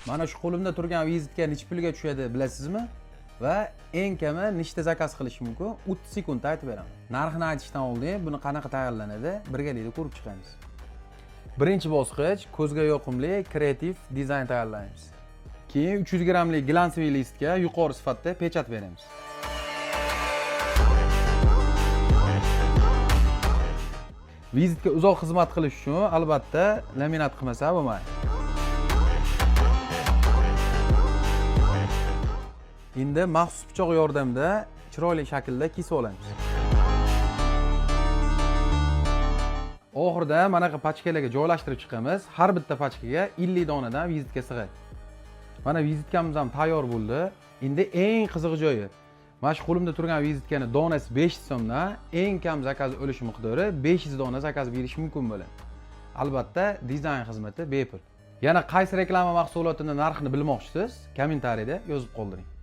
Mana shu qo'limda turgan vizitka necha pulga tushadi bilasizmi? Va eng kami nechta zakaz qilish mumkin? 30 sekundda aytib beraman. Narxini aytishdan oldin buni qanaqa tayyorlanadi birgalikda ko'rib chiqamiz. Birinchi bosqich ko'zga yoqimli kreativ dizayn tayyorlaymiz. Keyin 300 grammlik glansli listga yuqori sifatda pechat beramiz. Vizitka uzoq xizmat qilish uchun albatta laminat qilmasa bo'lmaydi. Endi maxsus pichoq yordamida chiroyli shaklda kesib olamiz. Oxirida manaqa pachkalarga joylashtirib chiqamiz. Har bitta pachkaga 50 donadan vizitka sig'adi. Mana vizitkamiz ham tayyor bo'ldi. Endi eng qiziq joyi. Mana shu qo'limda turgan vizitkani donasi 5 so'mdan eng kam zakaz o'lish miqdori 500 dona zakaz berish mumkin bo'ladi. Albatta, dizayn xizmati bepul. Yana qaysi reklama mahsulotini narxini bilmoqchisiz? Kommentariyda yozib qoldiring.